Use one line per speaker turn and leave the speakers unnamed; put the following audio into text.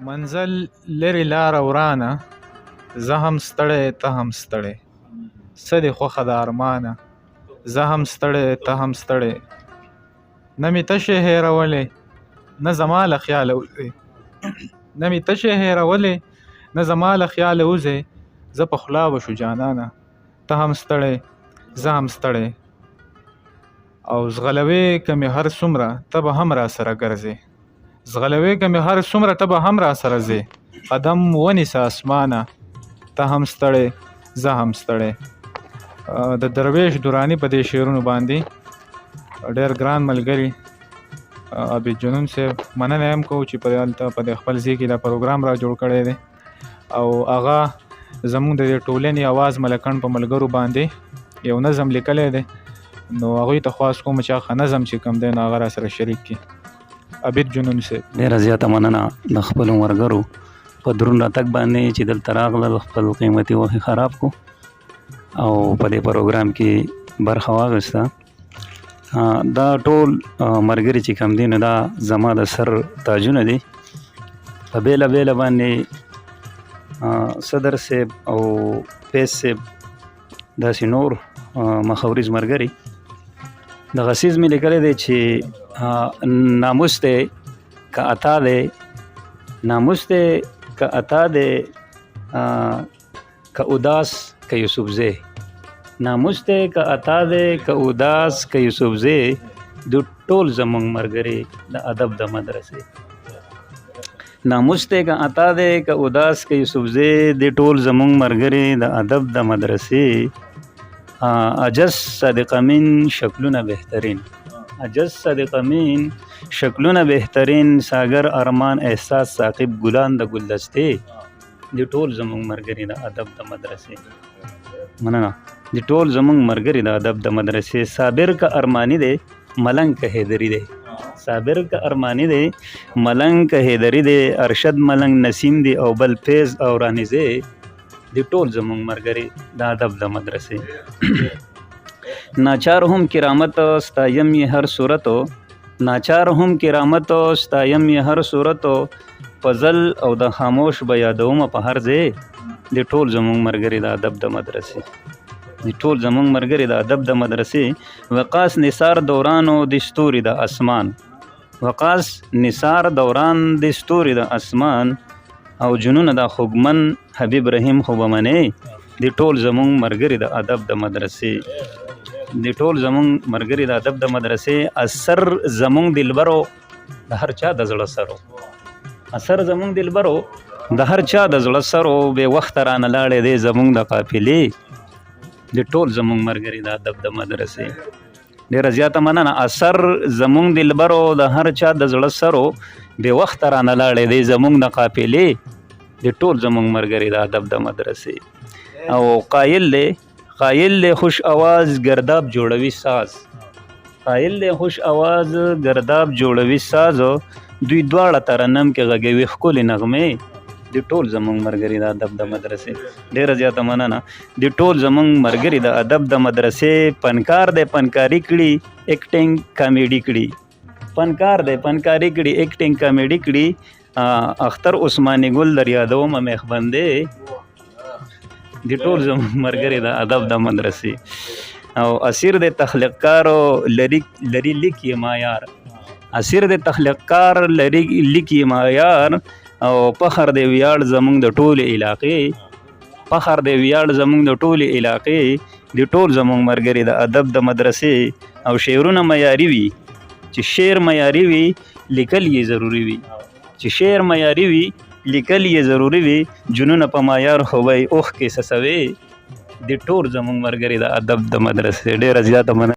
منزل لرې لاره ورانه، زه هم ستړی ته هم ستړی، څه دې خوښه ده ارمانه، زه هم ستړی ته هم ستړی، نه مې ته شې هېرولی نه زما له خیاله وځې، نه مې ته شې هېرولی نه زما له خیاله وځې، زه په خولا به شو جانانه، ته هم ستړی زه هم ستړی. او ځغلوې که مې هر څومره ته به هم راسره ګرځې، ځغلوې که مې هر څومره ته به هم راسره ځې، قدم ونیسه اسمانه، ته هم ستړی زه هم ستړی. د درویش دراني په دې شعرونو باندې ډېر ګران ملګري عابد جنون صاحب مننه هم کوو چې په هلته په دې خپل ځای کې دا پروګرام را جوړ کړی دی، او هغه زموږ د دې ټولنې اواز ملکڼ په ملګرو باندې یو نظم لیکلی دی، نو هغوی ته خواست کوم چې هغه نظم چې کوم دی نو هغه را سره شریک کړي. عابد جنون صاحب.
ډېره زیاته مننه د خپلو ملګرو په درون راتګ باندې چې دلته راغلل، خپل قیمتي وخت یې خراب کړو او په دې پروګرام کې برخه واخیسته. دا ټول ملګري چې کوم دي نو دا زما د سر تاجونه دي. په بېلا بېلا باندې صدر صاحب او فیض صاحب داسې نور مخوریز ملګري. دغه څیز مې لیکلی دی چې ناموس دی که عطا دی، ناموس دی که عطا دی، که اداس که یوسفزی، ناموس دی که عطا دی که اداس که یوسفزی، د ټول زمونږ ملګري د ادب د مدرسې. ناموس دی که عطا دی که اداس که یوسفزی، د ټول زمونږ ملګري د ادب د مدرسې. عجز صادق امین شکلونه بهترین، عجز صادق امین شکلونه بهترین، ساګر ارمان احساس ثاقب ګلان د ګلدستې، د ټول زمونږ ملګري د ادب د مدرسې. مننه. د ټول زمونږ ملګري د ادب د مدرسې. صابر که ارماني دی ملنګ که حیدري دی، صابر که ارماني دی ملنګ که حیدري دی، ارشد ملنګ نسیم دی او بل فیض او رانیزی، د ټول زمونږ ملګري د ادب د مدرسې. ناچار هم کرامت ستایم یې هر صورت، ناچار هم کرامت ستایم یې هر صورت، فضل او د خاموش به یادومه په هر ځای، د ټول زمونږ ملګري د ادب د مدرسې. د ټول زمونږ ملګري د ادب د مدرسې. وقاص نثار دورانو د ستوري د اسمان، وقاص نثار دوران د ستوري د اسمان، او جنونه د خوږمن حبیب رحیم خو به منې، د ټول زمونږ ملګري د ادب د مدرسې. د ټول زمونږ ملګري د ادب د مدرسې. اثر زمونږ دلبرو د هر چا د زړه سرو، اثر زمونږ دلبرو د هر چا د زړه سرو، بې وخته رانه لاړې دی زمونږ د قافلې، د ټول زمونږ ملګري د ادب د مدرسې. ډېره زیاته مننه. اثر زمونږ دلبرو د هر چا د زړه سرو، بې وخته رانه لاړې دی زمونږ د قافلې، د ټول زمونږ ملګري د ادب د مدرسې. او قایل دی، قایل دی خوش اواز ګرداب جوړوي ساز، قایل دی خوش اواز ګرداب جوړوي ساز، دوی دواړه ترنم کې غږوي ښکلې نغمې، د ټول زمونږ ملګري د ادب د مدرسې. ډېره زیاته مننه. د ټول زمونږ ملګري د ادب د مدرسې. فنکار دی فنکاري کړي اکټینګ کامیډي کړي، فنکار دی فنکاري کړي اکټینګ کامیډي کړي، اختر عثماني ګل در یادومه میخبندې، د ټول زمونږ ملګري د ادب د مدرسې. او اسیر د تخلیقکارو لري لري لیک یې معیار، اسیر د تخلیقکار لري لیک یې معیار، او فخر دی ویاړ زمونږ د ټولې علاقې، فخر دی ویاړ زمونږ د ټولې علاقې، د ټول زمونږ ملګري د ادب د مدرسې. او شعرونه معیاري وي، چې شعر معیاري وي لیکل یې ضروري وي، چې شعر معیاري وي لیکل یې ضروري وي، جنونه په معیار خو به یې اوښکې څڅوي، د ټول زمونږ ملګري د ادب د مدرسې. ډېره زیاته مننه.